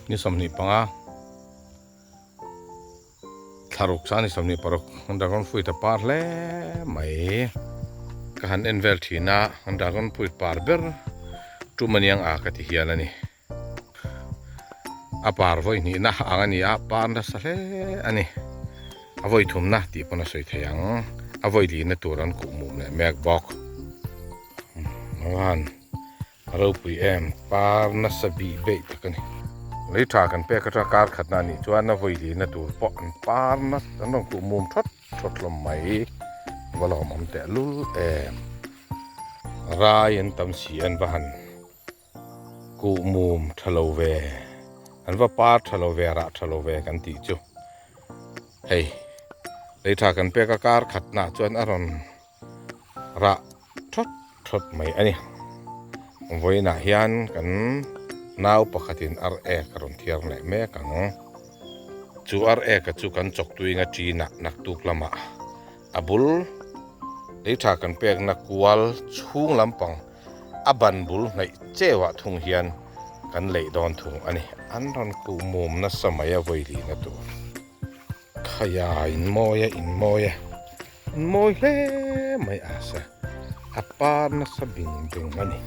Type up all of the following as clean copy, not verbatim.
Ni 25 thla ruk sa ni 26 an dragon fruit a par hle mai. Ka han en vel thin a, an dragon fruit par ber tum aniang a ka ti hial a ni. A par vawi hnihna ang a ni a, par nasa hle a ni. A vawi thumna tih pawn a sawi thei ang. A vawi lihna tur an kuh mum leh mek bawk. Avan a ropui em, par nasa bih beih tak a ni. Lei tha kan pek atanga kar khatna a nih chuan a vawi lihna tur pawh an par nasa an rawn kuh mum thawt thawt hlawm mai. Va lawmawm tehlul em. Rai an tam si an va han. Kuh mum tha lo ve, an va par tha lo ve, rah tha lo ve kan tih chu hei lei tha kan pek a kar khat nah chuan a rawn rah thawt thawt mai a ni. Vawiinah hian kan nau pakhatin ar ek a rawn thiar leh mek ang. Chu ar eka chu kan chawk tuinga chinah naktuk lamah a bul lei tha kan pekna kual chhung lampang A ban bul hnaih cheuah thung hian kan leih dawn thung a ni. An rawn kuh mum nasa mai a vawi lihna tur. Khaia in mawi a, in mawi a, in mawi hle mai a sa. A par nasa bing beng a ni.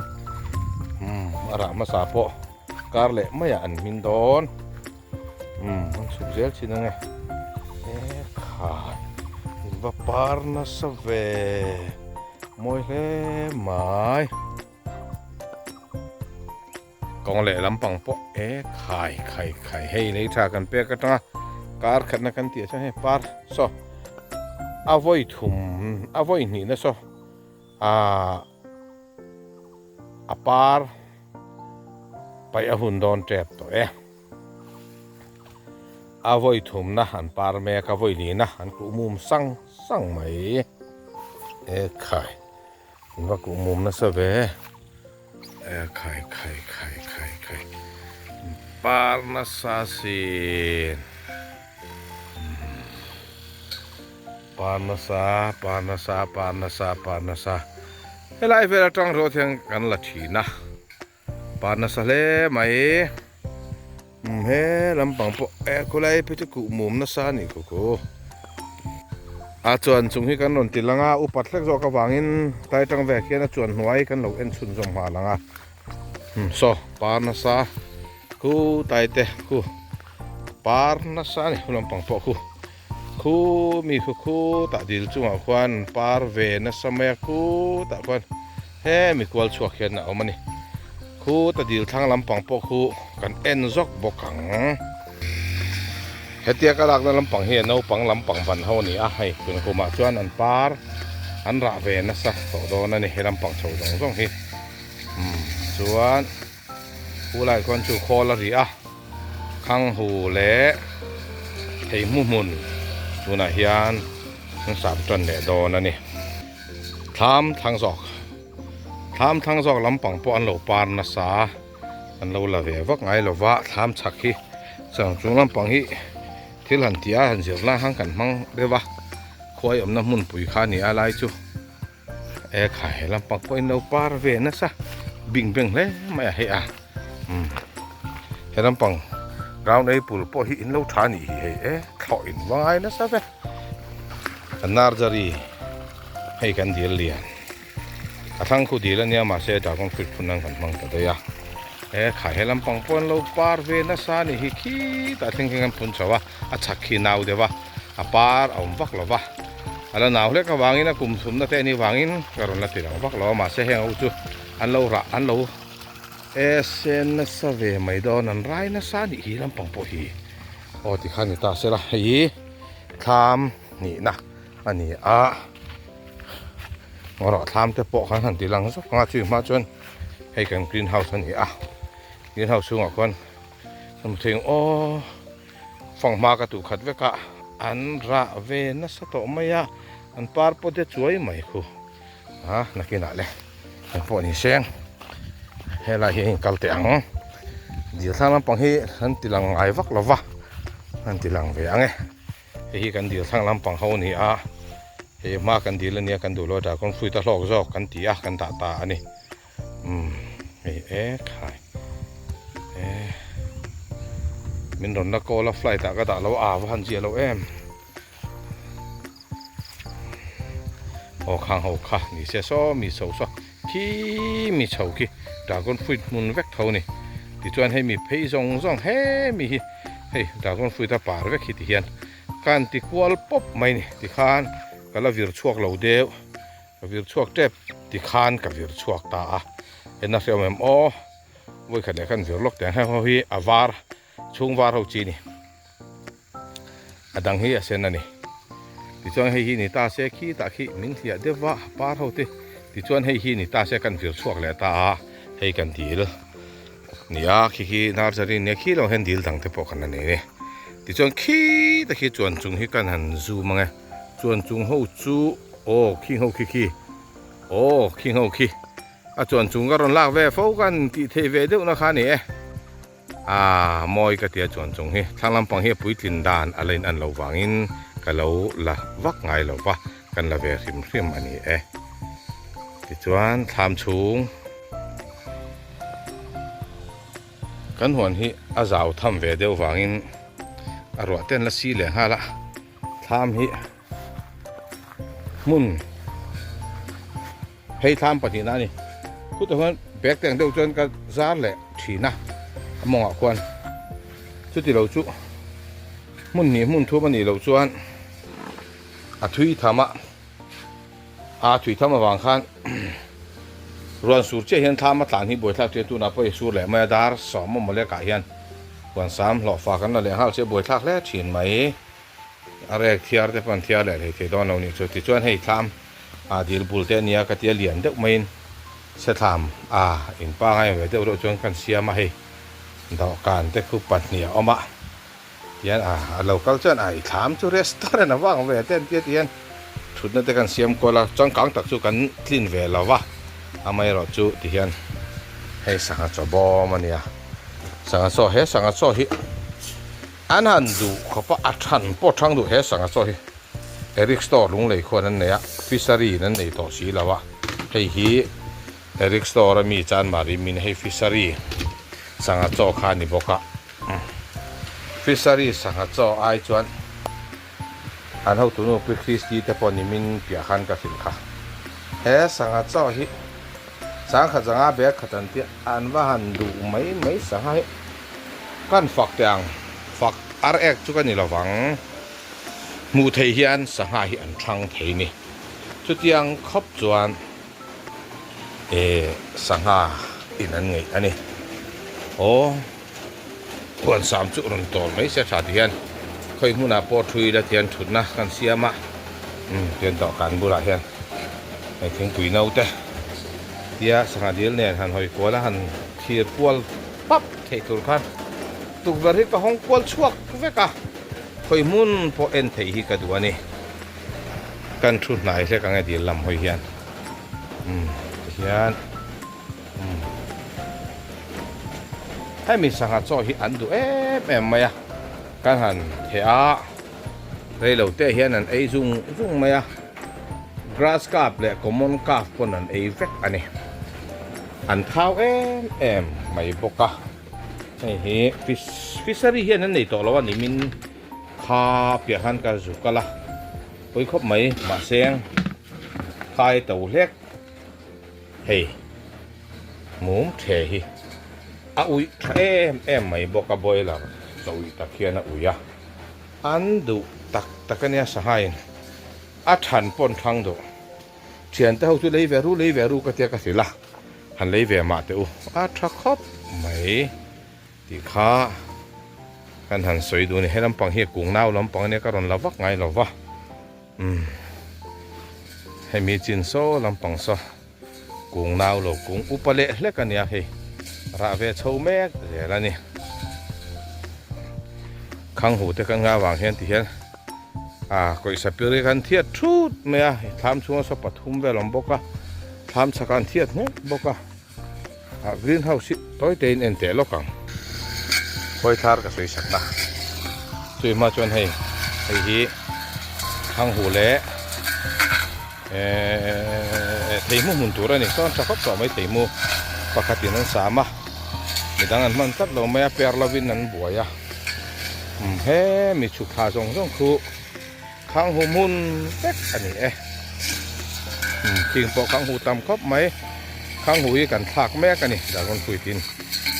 Umm a rah hmasa pawh kar leh maiah an hmin dawn. Umm an chhuk zel chin ange. E khai in va par nasa ve. Mawi hle mai. Kawng leh lampang pawh e khai khai khai hei lei tha kan pek atanga kar khatna kan tih ah chuan hei par saw a vawi thum a vawi hnihna saw ahh a par paih a hun dawn tep tawh e. A vawi thumna an par mek a vawi lihna an kuh mum sang sang mai. E khai an va kuh mum nasa ve e khai khai khai khai khai an par nasa sin par nasa par nasa par nasa par nasa helai vel atang rawt hian kan la thin a. Par nasa hle mai. Umm he lampang pawh e khawlai phei chu kuh mum nasa a nih khu khu. A chuan chung hi kan rawn ti lang a, upat hlek zawk avangin tlai tang vek hian a chuan hnuai kan lo en chhun zawm nghal ang a. Umm saw par nasa khu tai te khu par nasa a ni khu lampang pawh khu. Khu mi khu khu tah dil chungah khuan par ve nasa mai a khu tah khuan hemi kual chhuak hian a awm a ni. Khu ta dil thlang lampang pawh khu kan en zawk bawk ang. Hetia ka lakna lampang hi a naupang lampang ban ho a ni a, hei tun kumah chuan an par an rah ve nasa tawh dawn a ni he lampang chho zawng zawng hi. Umm chuan. Khu lai khawn chu khawl a ri a, Khanghu leh Theihmu hmun tunah hian an sap tan leh dawn a ni. Thlam thlang zawk, thlam thlang zawk lampang pawh an lo par nasa a, an lo la ve vak ngai lo va, thlam chhak hi chuan chung lampang hi thil han ti a, han zir lai khan kan hmang deuh a, khuai awmna hmunpui kha a ni a lai chu. E khai he lampang pawh in lo par ve nasa bing beng hle mai a hei a umm he lampang round apple pawh hi in lo tha anih hi hei e thlawh in va ngai nasa ve kan nursery hei kan dil lian a thlang khu dil ania mahse dragon fruit phun nan kan hmang ta daih a e khai he lampang pawh an lo par ve nasa anih hi khitah thleng thleng an phun chho a a chhak khi nau deuh a a par a awm vak lo va. A la nau hlek avangin a kum thumna te anih vangin ka rawn la ti lang vak lo a mahse heng ho chu an lo rah an lo e sen nasa ve mai dawn an rai nasa anih hi lampang pawh hi aw tikhan ni ta sela hei hi thlam hnihna a ni a rawh thlam te pawh khan han ti lang zawk ang a chumi hma chuan hei kan green house a ni a green house chhungah khuan kan hmu thei ang aw. Fanghma ka tuh khat vek a, an rah ve nasa tawh mai a, an par pawh te chuai mai khu a nakinah le eng pawh ni seng helai hi a inkal teh ang dil thlang lampang hi an ti lang ngai vak lo va an ti lang ve ang e hei hi kan dil thlang lampang ho a ni a hei hma kan dil ania kan duh lo a dragon fruit a hlawk zawk kan ti a kan dah ta a ni. Umm hei e khai e Min rawn la call a flight ah ka dah lo a, a va han zia lo em. Aw khang ho kha ni se saw mi chho saw khi mi chho khi dragon fruit hmun vek tho ni. Tichuan hei mi phei zawng zawng he mi hi hei dragon fruit a par vek hi ti hian ka han ti kual pawp mai ni. Tikhan ka la vir chhuak lo deuh. Ka vir chhuak tep tikhan ka vir chhuak ta a, en a hreawm em aw, vawikhat leh khan vir lawk teh ang heng ho hi a var chhung var ho chi a ni, a dang hi a sen a ni, tichuan hei hi ni ta se khitah khi min hliah deuh va a par ho te, tichuan hei hi ni ta se kan vir chhuak leh ta a, hei kan dil nia khi khi nursery nia khi lo hian dil dang te pawh kan la nei a ni, tichuan khitah khi chuan chung hi kan han zoom ang e. Chuan chung ho chu aw khing ho khi khi aw khing ho khi a chuan chung ka rawn lak ve fo kan tih theih ve deuh na kha a ni e ah mawi ka tia chuan chung hi thlang lampang hi a puitlin dan a la in an lo vangin ka lo la vak ngai lo va kan la ve hrim hrim a ni e tichuan thlam chhung kan huan hi a zau tham ve deuh vangin a ruah ten la si leh nghal a. Thlam hi hmun phei thlam pahnihna a ni. Khutah khuan bag te ang deuh chuan ka zar leh thin a, a mawngah khuan chuti lo chu hmun hnih hmun thum a nih loh chuan a thui tham a, a thui tham avang khan ruan sur chiah hian thlam a tlan hi buaithlak ṭhin a, tunah pawh i sur leh mai a, dar sawm emaw lekah hian huan sam hlawhfa kan la leh nghal che buaithlak hle thin mai. A rek thiar te pawh an thiar leh thei thei dawn lo nih chu. Tichuan hei thlam ah dil bul te a nia ka tia lian deuh maiin se thlam a in pangai ve deuh deuh chuan kan siam a hei dawhkan te khu pahnih a awm a tihian a a lo kal chuan a i thlam chu restaurant a vang ve te an tia tihian thutna te kan siam kual a changkang tak chu kan tlin ve lo va amaherawh chu tihian hei sangha chaw bawm a nia sangha chaw he sangha chaw hi. An han duh khawp a, a than pawh thang duh he sangha chaw hi Eric Store lunglei khuan an nei a, fishery in an nei tawh si lo a, hei hi Eric Store a mi chan mah rim in hei fishery sangha chaw kha a ni bawk a, fishery sangha chaw ai chuan an hotunu Pi Christy te pawh nimin piah khan ka hrilh kha he sangha chaw hi sangkhat zanga bag khat an tia an va han duh mai mai sangha hi. Kan fak teh ang, fak ar ek chu ka ni lovang. Hmuh theih hian sangha hi an thang thei ni. Chutiang khawp chuan eh sangha in an ngeih a ni. Aw huansam chu rawn tawl mai se tha ti hian khawi hmunah pawh thui ila tihian thutna kan siam a, umm tihian dawhkan bulah hian hei thingpui no te tia sangha dil nen han hawi kual a han thlir kual Pap theih tur khan tukverh hi ka hawng kual chhuak vek a, khawi hmun pawh en theih hi ka duh a ni. Kan thu hnai hlek ang e dil lam hawi hian umm tihian umm hemi sangha chaw hi an duh em em mai a, kan han theh a reilo te hian an ei zung zung mai a, grass carp leh common carp pawn an ei vek a ni. An thau em em mai bawk a, hei hi fish fishery hian an nei tawh lo a ni min kha piah khan ka zu kal a pawi khawp mai mahse khai to hlek hei mum the hi a uih tha em em mai bawk a boiler chaw uih tak hian a uih a an duh tak tak a nia sanghain a than pawn thang duh. Thiante ho chu lei ve ru lei ve ru ka tia ka hrilh a, han lei ve mah teh u, a tha khawp mai tih kha kan han sawi duh a ni. He lampang hi kung nau lampang ania ka rawn la vak ngai lo va, umm hemi chin saw lampang saw kung nau lo kung upa leh hlek ania hei rah ve chho mek zel a ni. Khang hu te kan ngah vang hian ti hian. A kawihsa pir hi khan thiat thut mai a thlam chhunga saw pathum vel a awm bawk a thlam chhakah an thiat hmek bawk a ah green house hi tawi te in en teh lawk ang khawi thar ka sawi sak na chui hma chuan hei hei hi thang hu leh ehh theimu hmun tur a ni sawn tha khawp tawh mai theimu pakhatin an sam a midang an hman tlat lo mai a per lovin an buai a. Umm he mi chhuk thla zawng zawng khu khang hu hmun vek a ni e. Umm thing pawh khang hu tam khawp mai. Khang hu hi kan thlak mek a ni dragon fruit in.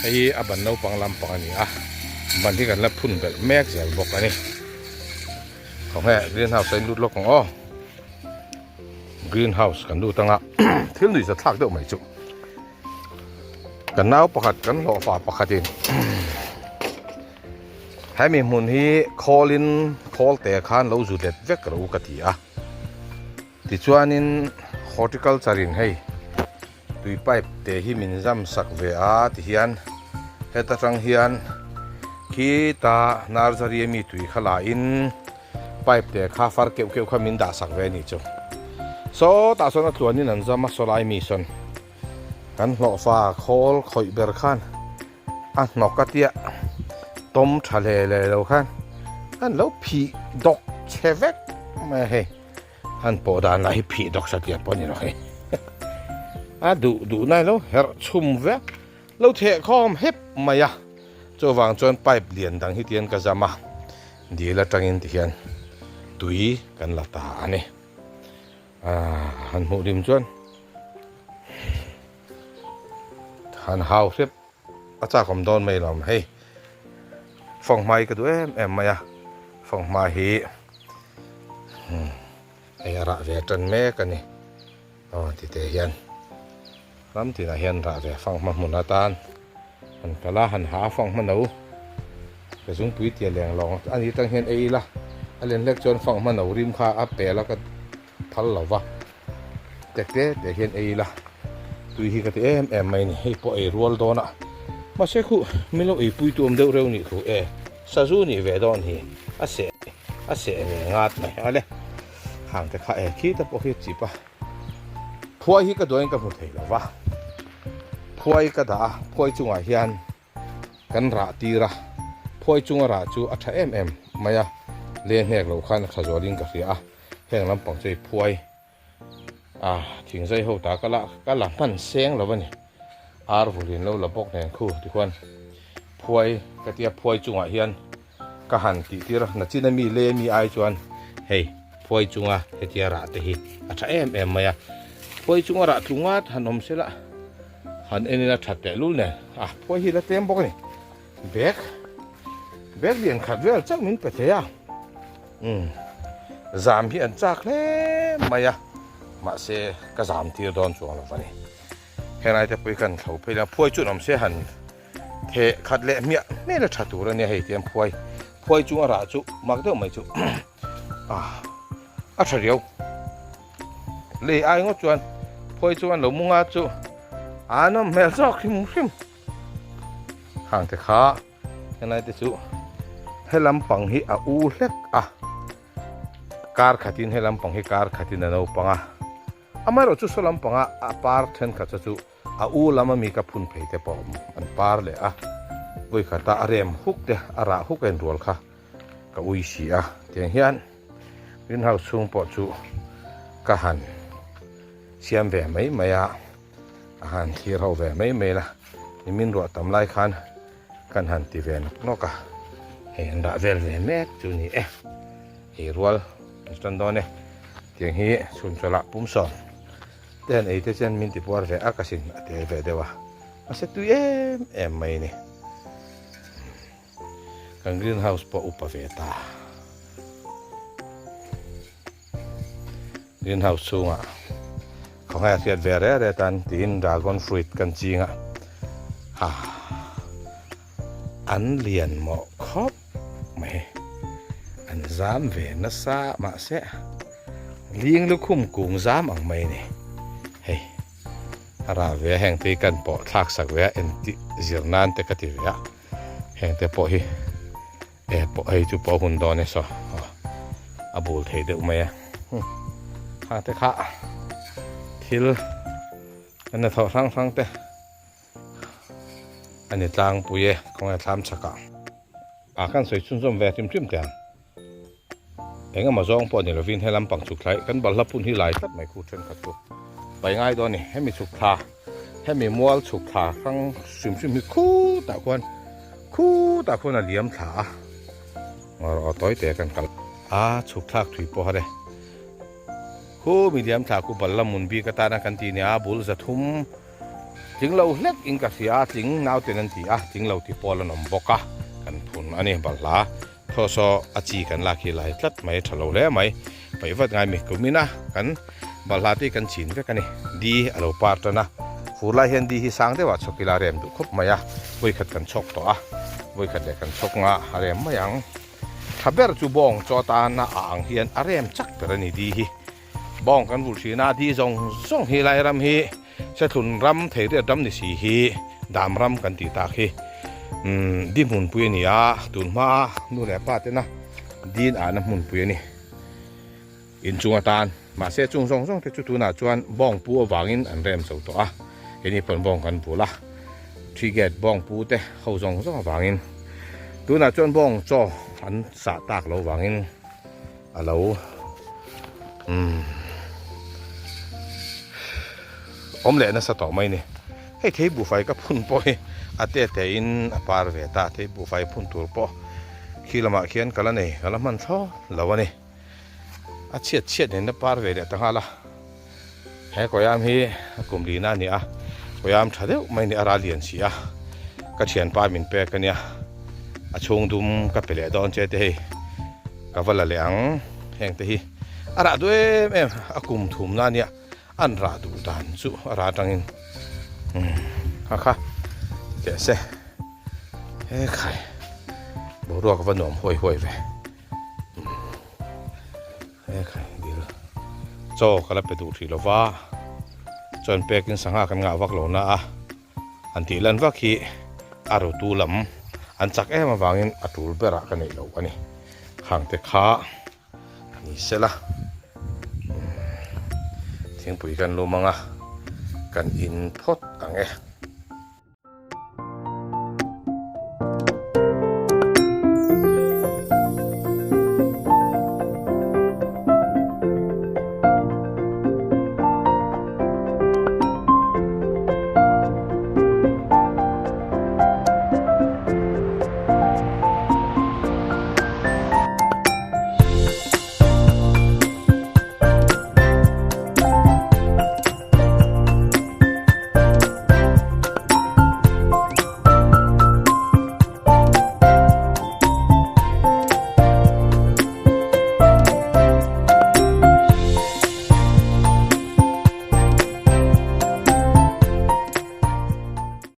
Hei hi a ban naupang lampang a ni a, ban hi kan la phun belh mek zel bawk a ni. Khawnge green house a in lut lawk ang aw. Green house kan lut anga thil nuihza thlak deuh mai chu. Kan nau pakhat kan hlawhfa pakhatin hemi hmun hi khawlin khawl te khan lo zu let vek ro ka ti a. Tichuanin horticulture in hei tui pipe te hi min zam sak ve a tihian heta tang hian khita nursery ami tui kha la in pipe te kha far keuh keuh kha min dah sak ve a nih chu. Sawtah sawn a tluanin an zam a sawlai mi sawn kan hlawhfa khawl khawih ber khan a hnawk a tia tawm tha hle hle lo khan an lo phih dawk chhe vek mai a hei an pawh dan lah hi phih dawk satliah pawh a ni lo hei a duh duh na lo herh chhum vek lo theh khawm hep mai a chuvang chuan pipe lian dang hi tian ka zam a dil atangin tihian tui kan la ta a ni. Han hmuh rim chuan han hau hrep a chak awm dawn mai lo hei fanghma hi ka duh em em mai a fanghma hi hei a rah ve tan mek a ni aw ti te hian ram tinah hian rah ve fanghma hmun atan han kal a han ha a fanghma no ka zungpui tia leng lawng a ni tang hian ei ila a len hlek chuan fanghma no rim kha a pel a ka phal lo va tek te te hian ei ila tui hi ka ti em em mai ni hei pawh ei rual dawn a mahse khu min lo eipui tu awm deuh reuh nih thu e sazu nih ve dawn hi a seh a seh ve ngat mai a le hang te kha e khi te pawh khi chip a phuai hi ka duain ka hmu thei lo va phuai ka dah a phuai chungah hian Kan rah tir a, phuai chunga rah chu a tha em em mai a, le hnek lo khan a tha zualin ka hria a, heng lampang chu hei phuai a thing zai ho ta ka la ka la hman seng lo a ni, ar vulin lo la bawk nen khu tikhuan phuai ka tia phuai chungah hian ka han tih tir a, nachin ami le ami ai chuan hei phuai chunga hetia rah te hi a tha em em mai a, phuai chunga rah tlu ngat han awm se la. Han en ila that teh lul nen a phuai hi la tlem bawk a ni bag bag lian khat vel chauh min pe thei a umm zam hi an chak hle mai a mahse ka zam tir dawn chuang lo va ni helai te pawh hi kan thlo phei la phuai chu an awm se han theh khat leh hmiah hmiah la tha tur a nia hei tiang phuai phuai chung a rah chu mak deuh mai chu a tha riau. Lei ai ngawt chuan phawi chuan lo mu nga chu a nawm hmel zawk hrim hrim. Hang te kha helai te chu he lampang hi a u hlek a kar khatin he lampang hi kar khatin a naupang a amaherawh chu saw lampanga a par thenkhat saw chu a u lam ami ka phun phei te pawh an par leh a vawikhata a rem huk te a rah huk a inrual kha ka ui si a tiang hian greenhouse chhung pawh chu ka han siam ve mai mai a a han thlir ho ve mai mai la nimin ruah tam lai khan kan han ti ve nawk nawk a hei an rah vel ve mek chu ni e ei rual an tan dawn e tiang hi chhun chawlh ah pum sawm te han ei te chuan min ti puar ve ak asin a tel ve deuh a mahse tui em em mai a ni. Kan green house pawh upa ve ta. Green house chhungah khawngaih a hriat ve reh reh tan tiin dragon fruit kan ching a. Ha an lian mawh khawp mai. An zam ve nasa mahse ling lukhum kung zam ang mai a ni. Hei. A rah ve a heng te hi kan pawh thlak sak ve a engti zir nan te ka ti ve a heng te pawh hi e pawh hei chu pawh hun dawn e saw a bul thei deuh mai a hang te kha thil an hnathawh hrang hrang te a ni tlangpui e khawnge thlam chhakah a kan sawi chhunzawm ve hrim hrim teh ang. Eng emaw zawng pawh ni lovin he lampang chhuk thla hi kan balhla phun hi lai tlat mai khu thenkhat chu pai ngai dawn a ni. Hemi chhuk thla hemi mual chhuk thla hrang hrim hrim hi khutah khuan khutah khuan a liam thla a. Ngaw rawh tawi te kan kal a chhuk thlak thui pawh a re. Khu miliam thla khu bal la mun bik atana kan tih nia bul 300 tling lo hlek in ka hria a tling nauten an ti a tling lo ti pawl an awm bawk a kan phun a ni balhla thaw saw a chi kan lak hi lai tlat mai tha lo hle mai paih vat ngai mi kumin a kan balhla te hi kan chin vek a ni di a lo par tan a fur lai hian di hi sang deuh ah chhawk ila a rem duh khawp mai a vawikhat kan chhawk tawh a vawikhat leh kan chhawk nga a rem mai ang. Tha ber chu bawng chaw atana a ang hian a rem chak ber a ni di hi. Bawng kan vulh thin a, di zawng zawng hi lai ram hi Sethlun ram Theiriat ram ni si hi Dam ram kan tih tak hi umm di hmunpui a ni a, tun hma nu leh pa tena din ahna hmunpui a ni. Inchung atan mahse chung zawng zawng te chu tunah chuan bawng pu avangin an rem zo tawh a, keini pawn bawng kan bul a, three gate bawng pu te ho zawng zawng avangin tunah chuan bawng chaw an sah tak lo vangin a lo umm awm leh nasa tawh mai a ni. Hei thei buhfai ka phun pawh hi a te te in a par ve ta, thei buhfai phun tur pawh khi lamah khian ka la nei, ka la hman thlawt lo a ni. A chhiat chhiat nen a par ve leh ta nghal a he koyam hi a kum lina a ni a koyam tha deuh mai a ni a ral lian si a ka thianpa min pek a nia a chhung dum ka pe leh dawn che te hei ka va la leh ang heng te hi a rah duh em em a kum thum na a nia an rah duh dan chu a rah atangin umm kha kha teh se he khai boruak a va nuam huai huai ve. He khai dil chaw ka la pe duh hrih lova chuan pekin sangha kan ngah vak lo na a han tih lan vak hi a rotu lam an chak em avangin a tul berah ka neih lo a ni khang te kha ni sela thingpui kan lum ang a kan in phawt ang e.